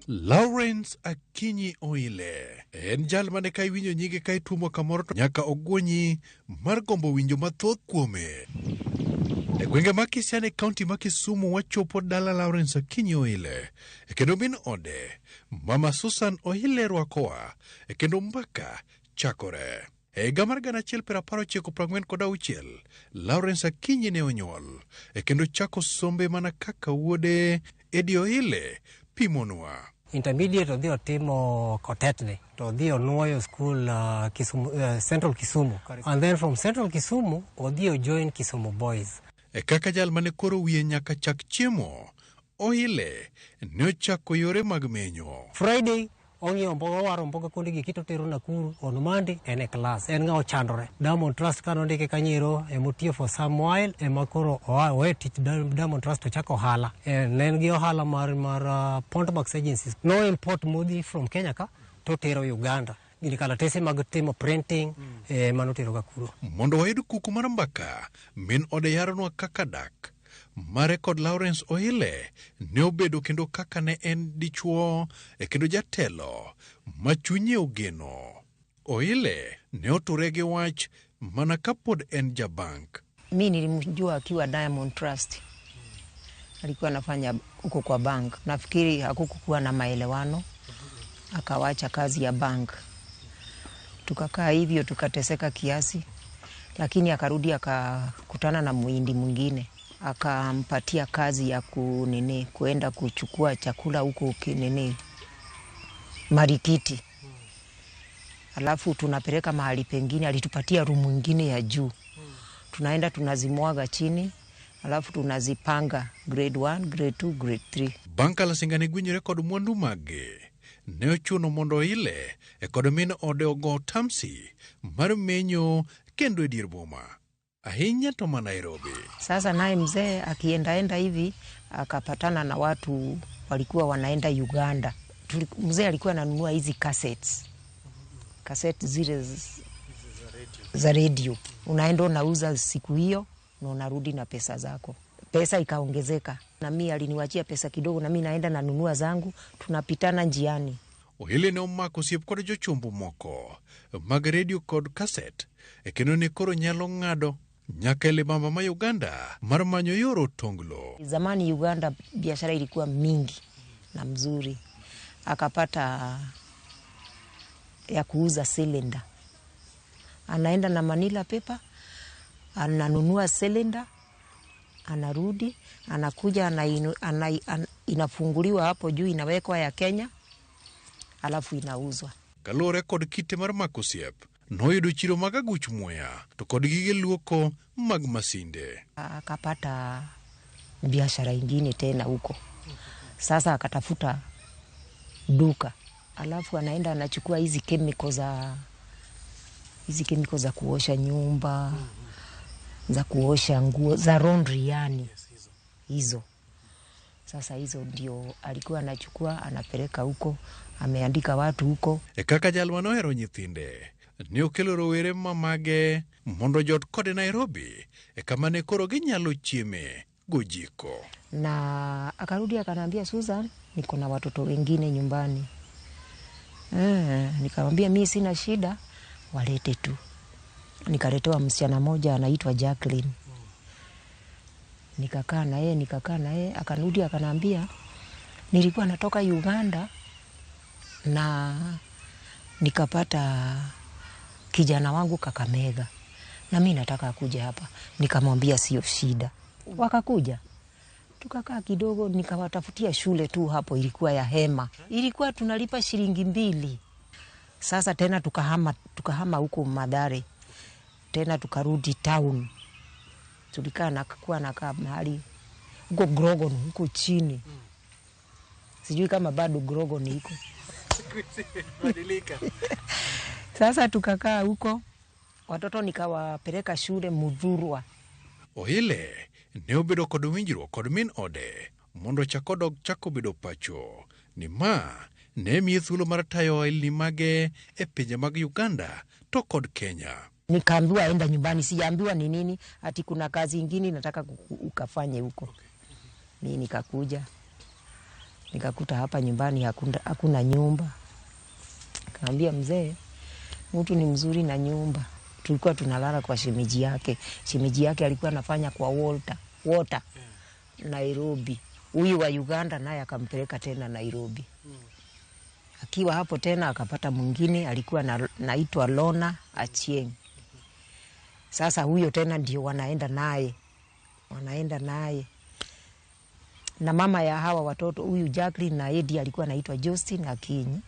Lawrence Akinyi Oile en jal mane ka iwinjo nyinge ka ituomo kamoro to nyaka ogwonyi mar gombo winjo mathoth kuome. E gwenge ma Kisiani, kaunti ma Kisumu, wachopo dala Lawrence Akinyi Oile e kendo min ode Mama Susan Oile rwakowa e kendo mbaka chakore. E higa mar 1946, Lawrence Akinyi ne onyuol e kendo chako sombe mana kaka wuode Eddie Oile pimonwa. Intermediate odhi otimo Kotetne to odhi onuoyo school Kisumu, Central Kisumu, and then from Central Kisumu odhi ojoin Kisumu Boys. E kaka jal mane koro wiye nyaka chak chiemo, Oile ne ochako yore mag menyo. Friday ong'iewo mboga, owaro mboga kuonde gi kito tero Nakuru. On Monday en e class, en ng'a ochandore. Diamond Trust ka nondike kanyero emotiyo for some while, ema koro oa owe tich Diamond Trust, ochako ohala. Ne en gi ohala mar Pontmax Agencies. No import modhi from Kenya ka to tero Uganda. Gini kalatese mag timo printing manotero ga kuro. Mondo wayud kuku mar mbaka, min ode yaronwa kaka dak mare kod Lawrence Oile ne obedo kendo kaka ne en dichuo e kendo jatelo ma chunye ogeno. Oile ne oture gi wach mana kapod en jabank. Mi nilimjua akiwa Diamond Trust, alikuwa anafanya huko kwa bank. Nafikiri hakukuwa na maelewano, akawacha kazi ya bank. Tukakaa hivyo tukateseka kiasi, lakini akarudi akakutana na muhindi mwingine, akampatia kazi ya kunini, kuenda kuchukua chakula huko kinini Marikiti, alafu tunapeleka mahali pengine. Alitupatia rumu ingine ya juu, tunaenda tunazimwaga chini, alafu tunazipanga grade 1, grade 2, grade 3. Bang' ka Lasinga ne gwenyore kod mwandu mage, ne ochuno mondo Oile e kod min ode ogo tamsi mar menyo kendo e dier boma, ahinya to ma Nairobi. Sasa naye mzee akiendaenda hivi akapatana na watu walikuwa wanaenda Uganda. Mzee alikuwa ananunua hizi cassettes. Cassette zile za radio. Unaenda unauza siku hiyo na unarudi na pesa zako. Pesa ikaongezeka. Na mi aliniwachia pesa kidogo, na mi naenda nanunua zangu, tunapitana njiani. Oile ne omako osiep kod jochombo moko mag redio kod kaset e kendo ne koro nyalo ng'ado nyaka e libamba ma Uganda mar manyo yor otonglo. Zamani Uganda biashara ilikuwa mingi na mzuri. Akapata ya kuuza cylinder. Anaenda na manila paper, ananunua cylinder, anarudi, anakuja inafunguliwa hapo juu, inawekwa ya Kenya, alafu inauzwa. Kaluwore kod kite mar mako osiep, noyudo chiro mag aguch muya to kod gige luoko mag masinde. Akapata biashara ingine tena huko. Sasa akatafuta duka, alafu anaenda anachukua hizi chemical za kuosha nyumba, za kuosha nguo, za laundry yani hizo. Sasa hizo ndio alikuwa anachukua anapeleka huko, ameandika watu huko. E kaka jal manohero nyithinde, ne okelo rowere mamage mondo jot kode Nairobi e kama ne koro ginyalo chieme gojiko. Na akarudi akaniambia, "Susan, niko na watoto wengine nyumbani." Nikamwambia mi sina shida, walete tu. Nikaletewa msichana moja anaitwa Jacqueline. Nikakaa na yeye, nikakaa na yeye, akarudi akaniambia nilikuwa natoka Uganda na nikapata kijana wangu Kakamega na mi nataka akuje hapa. Nikamwambia sio shida, wakakuja tukakaa kidogo, nikawatafutia shule tu hapo, ilikuwa ya hema, ilikuwa tunalipa shilingi 2. Sasa tena tukahama, tukahama huko Mathare, tena tukarudi town. Tulikaa na kuwa nakaa mahali huko Grogon huko chini, sijui kama bado Grogon iko. Sasa tukakaa huko, watoto nikawapeleka shule Muthurwa. Oile ne obedo kod winjruok kod min ode mondo ochak odog chako bedo pacho ni ma ne miye thuolo mar tayo ohelni mage e pinje mag Uganda to kod Kenya. Nikaambiwa enda nyumbani, sijaambiwa ni nini, ati kuna kazi ingine nataka ukafanye huko. Mi nikakuja Nikakuta hapa nyumbani hakuna nyumba. Kaambia mzee, mtu ni mzuri na nyumba. Tulikuwa tunalala kwa shemeji yake. Shemeji yake alikuwa anafanya kwa Walter Nairobi. Huyu wa Uganda naye akampeleka tena Nairobi. Akiwa hapo tena akapata mwingine alikuwa naitwa Lona Achieng. Sasa huyo tena ndio wanaenda naye. Wanaenda naye. Na mama ya hawa watoto huyu Jacqueline na Eddie alikuwa anaitwa Justin Akinyi.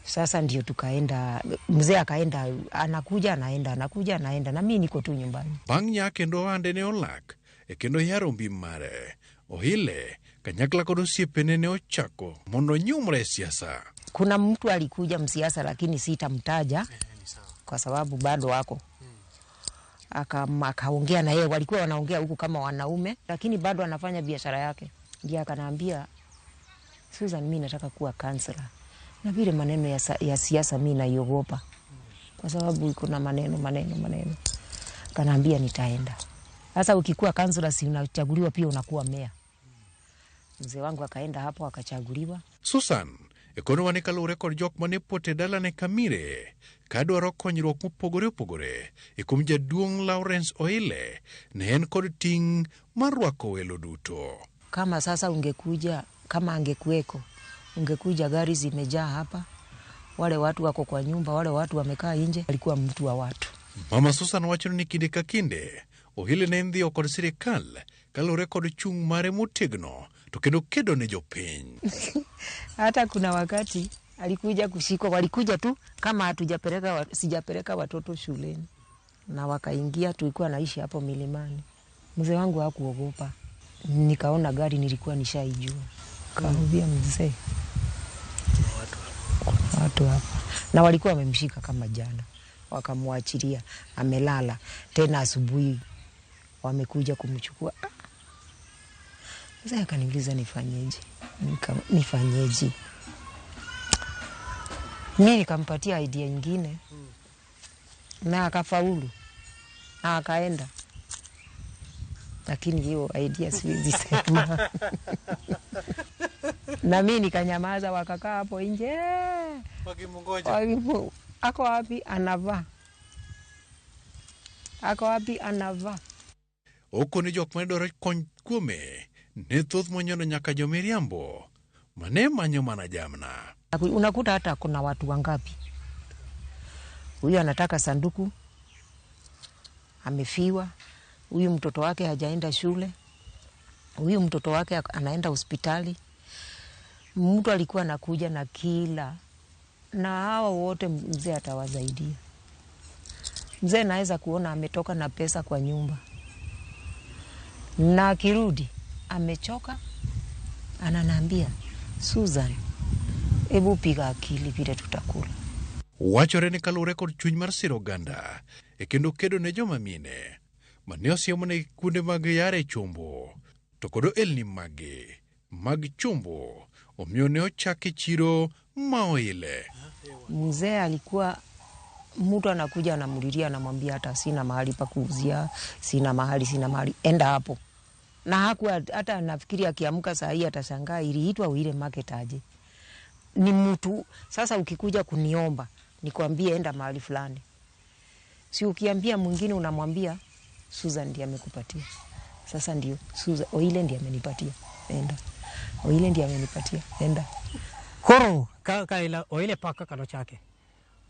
Sasa ndio tukaenda, mzee akaenda, anakuja anaenda, anakuja anaenda, na mimi niko tu nyumbani. Bang' nya kendo ohande ne olak e kendo yaro mbi mare. Oile kanyakla kod osiepene ne ochako mondo onyumre e siasa. Kuna mtu alikuja msiasa, lakini sitamtaja kwa sababu bado wako. Akaongea na yeye, walikuwa wanaongea huku kama wanaume, lakini bado anafanya biashara yake. Ndiye akaniambia, Susan, mimi nataka kuwa kansela. Na vile maneno ya siasa mimi naiogopa kwa sababu iko na maneno maneno maneno. Akaniambia nitaenda. Sasa ukikuwa kansela si unachaguliwa pia unakuwa meya. Mzee wangu akaenda hapo akachaguliwa. Susan ekonowa ni kaluwore kod jok mane pote dalane Kamire kadwaro konyruok mopogore opogore e kuom jaduong' Lawrence Oile ne en kod ting' mar rwako welo duto. Kama sasa ungekuja, kama angekuweko, ungekuja gari zimejaa hapa, wale watu wako kwa nyumba, wale watu wamekaa nje. Alikuwa mtu wa watu. Mama Susan wacho ni kinde ka kinde Oile ne ndhiyo kod sirikal kaluwore kod chung' mare motegno to kendo kedo ne jopiny. Hata kuna wakati alikuja kushikwa, walikuja tu kama hatujapeleka, sijapeleka watoto shuleni, na wakaingia. Tulikuwa naishi hapo milimani. Mzee wangu hakuogopa, nikaona gari nilikuwa nishaijua, kaambia mzee, watu hapa, na walikuwa wamemshika kama jana, wakamwachilia amelala. Tena asubuhi wamekuja kumchukua. Mzee akaniuliza nifanyeje? Nifanyeje? Mimi nikampatia idea nyingine na akafaulu na akaenda, lakini hiyo idea siwezi sema. Na mimi nikanyamaza, wakakaa hapo nje wakimngoja. Ako wapi anavaa? Ako wapi anavaa? Okone jok mane dwaro kony kuome ne thoth monyono nyaka jomiriambo mane manyo mana jamna. Unakuta hata kuna watu wangapi, huyu anataka sanduku, amefiwa, huyu mtoto wake hajaenda shule, huyu mtoto wake anaenda hospitali. Mtu alikuwa anakuja na kila, na hawa wote mzee atawasaidia. Mzee naweza kuona ametoka na pesa kwa nyumba, na akirudi amechoka, ananiambia Susan, hebu piga akili vile tutakula. Wachore ni kaluwore kod chuny mar siro oganda e kendo kedo ne joma mine mane osiemone kuonde mag yare chombo to kod ohelni mage mag chombo omiyo ne ochake chiro ma Oile. Mzee alikuwa mtu anakuja anamulilia, anamwambia hata sina mahali pa kuuzia, sina mahali, sina mahali, enda hapo. Na hakuwa hata nafikiri akiamka saa hii atashangaa iliitwa Oile Market aje. Ni mtu sasa ukikuja kuniomba nikwambie enda mahali fulani, si ukiambia mwingine unamwambia Susan ndiye amekupatia. Sasa ndio Susan Oile ndiye amenipatia, enda. Oile ndiye amenipatia, enda. Koro ka ila Oile Park kaka nochake.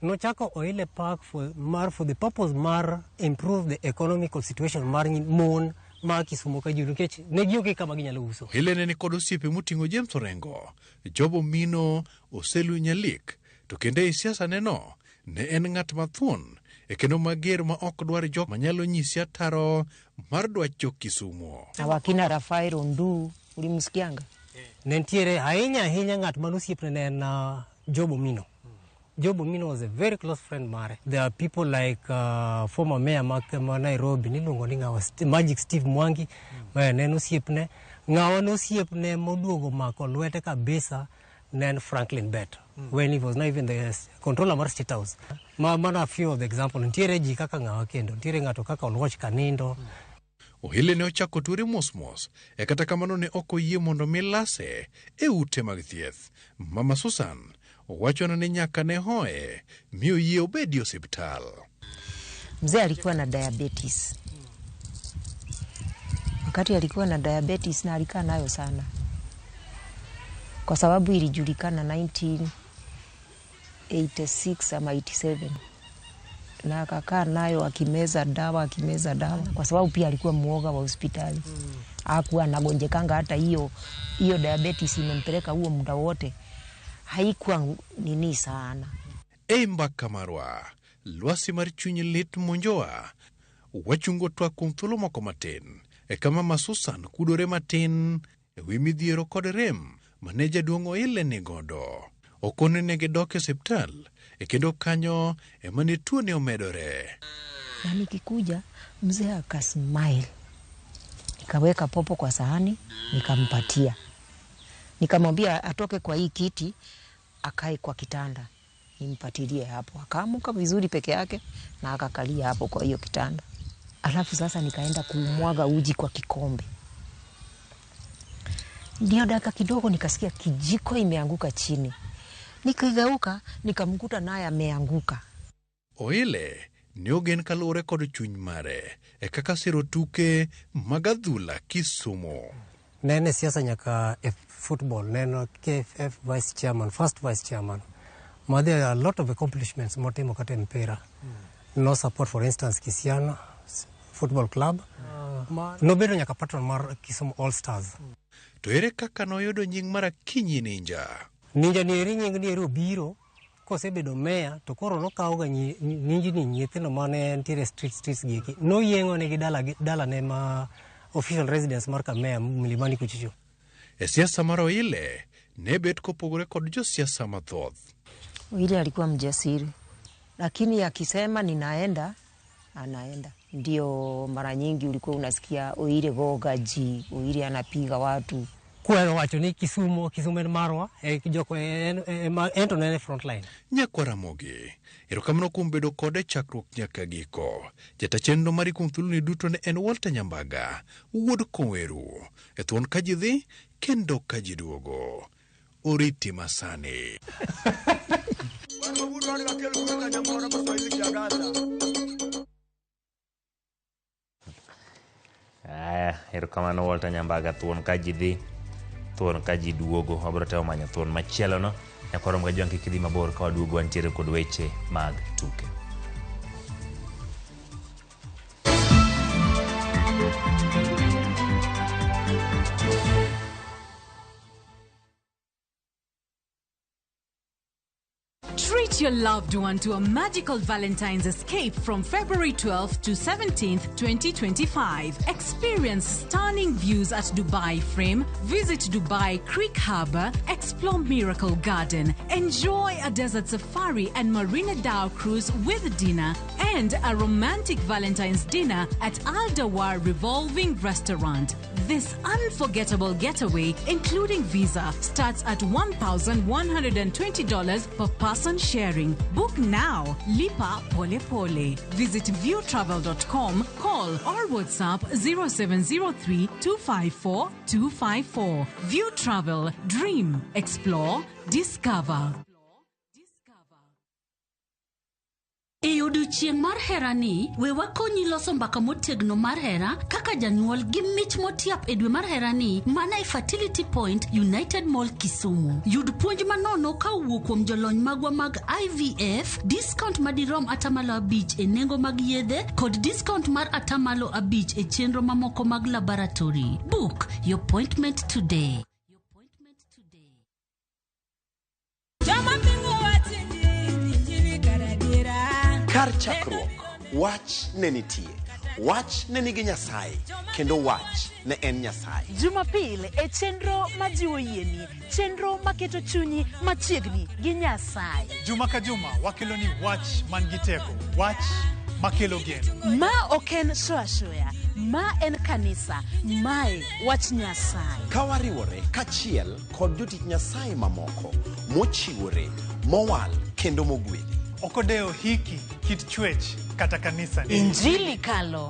Nochako Oile Park for the purpose mar improve the economical situation mar mon ma Kisumu ka ji nikech ne gionge kama ginyalo uso. Oile ne nikod osiepe moting'o James Orengo, Job Omino, Oselu Nyalik, to kendo e siasa neno ne en ng'at mathuon e kendo mager ma ok dwar jok manyalo nyisi ataro mar dwach jo Kisumu. Na wakina Rafael Ondu ulimsikianga? Ne nitiere ahinya ahinya ng'at mane osiepne ne en Job Omino. Job Omino was a very close friend mare. There are people like former mayor ma Nairobi niluongo ni ng'awa Magic Steve Mwangi, ne en osiepne. Ng'awa ne osiepne moduogo mako lwete kabisa ne en Franklin Bett, when he was not even the controller mar State House. Mano a few of the example. Nitiere ji kaka ng'awa kendo, nitiere ng'ato kaka Oluoch Kanindo. Oile ne ochako tuore mos mos, e kata kamano ne ok oyie mondo mi lase e ute mag thieth. Mama Susan owachona ni nyaka ne hoye mi oyie obedi e osiptal. Mzee alikuwa na diabetes. Wakati alikuwa na diabetes na alikaa nayo sana, kwa sababu ilijulikana 1986 ama 87 na akakaa nayo akimeza dawa, kwa sababu pia alikuwa muoga wa hospitali. Hakuwa anagonjekanga hata hiyo hiyo diabetes imempeleka huo muda wote, haikuwa nini sana. Ei mbaka marwa, lwasi mar chuny lit monjowa, wachungo twak kuom thuolo moko matin, e kama Mama Susan kudore matin e wi midhiero kod rem mane jaduong' Oile ni godo. Okone ne gidok e osiptal, e kendo kanyo ema ne tuone omedore. Na nikikuja mzee akasmile, nikaweka popo kwa sahani nikampatia, nikamwambia atoke kwa hii kiti akae kwa kitanda nimpatilie hapo. Akaamuka vizuri peke yake na akakalia hapo kwa hiyo kitanda. Alafu sasa nikaenda kumwaga uji kwa kikombe, ndio dakika kidogo nikasikia kijiko imeanguka chini, nikigeuka nikamkuta naye ameanguka. Oile ne ogen kaluwore kod chuny mare e kaka siro tuke mag adhula Kisumu. Ne en e siasa nyaka e football, ne en KFF vice chairman, first vice chairman. Ma there are a lot of accomplishments motimo kata e mpira. No support for instance Kisiana Football Club. Nobedo nyaka patron mar Kisumu All Stars. To ere kaka noyudo nying mar Akinyi Ninja? Ninja ni eri nying ni eri obiro kosebedo meya to koro nokawoga ninjni nyithindo mane nitiere streets gi eki noyeng'o negi dalane ma official residence mar kameya Milimani kuchicho. E siasa mar Oile ne bet kopogore kod josiasa mathoth. Oile alikuwa mjasiri, lakini akisema ninaenda anaenda. Ndio mara nyingi ulikuwa unasikia Oile gogaji, Oile anapiga watu. Kwero wacho ni Kisumu, Kisumu en marwa, joko en to ne en e front line. Nyakwa Ramogi, erokamano kuom bedo kode chakruok nyaka giko. Jata chenro mari kuom thuoloni duto ne en Walter Nyambaga, wuod Koweru. E thuon ka ji dhi, kendo ka ji duogo. Oriti masani. Aya, erokamano Walter Nyambaga, thuon ka ji dhi, thuon ka ji duogo. Wabiro temo manyo thuon machielo no. Nyakwa Ramogi Ajwang' kik idhi mabor ka waduogo wantiere kod weche mag tuke. Treat your loved one to a magical Valentine's escape from February 12th to 17th, 2025. Experience stunning views at Dubai Frame, visit Dubai Creek Harbour, explore Miracle Garden, enjoy a desert safari and Marina Dhow cruise with dinner, and a romantic Valentine's dinner at Al Dawar Revolving Restaurant. This unforgettable getaway, including visa, starts at $1,120 per person sharing. Book now. Lipa Pole Pole. Visit viewtravel.com, call or WhatsApp 0703 254 254. View Travel. Dream. Explore. Discover. E odiochieng' mar herani, we wakonyi loso mbaka motegno mar hera kaka janyuol gi mich motiap e dwe mar herani mana e Fertility Point United Mall Kisumu. Yud puonj manono ka owuok kuom jolony magwa mag IVF, discount madirom 5% e nengo mag yedhe kod discount mar 5% e chenro mamoko mag laboratory. Book your appointment today. Kar chakruok, wach ne nitie. Wach ne nigi Nyasaye, kendo wach ne en Nyasaye. Jumapil e chenro majiwo yieni, chenro maketo chunyi machiegni gi Nyasaye. Juma ka juma wakelo ni wach man gi teko, wach makelo geno. Ma ok en shoya shoya, ma en kanisa, mae wach Nyasaye. Ka wariwore kachiel kod jotich Nyasaye mamoko mochiwore, mowal kendo mogwedhi. Ok odewo hiki, kit chwech kata kanisa ni. Injili kalo.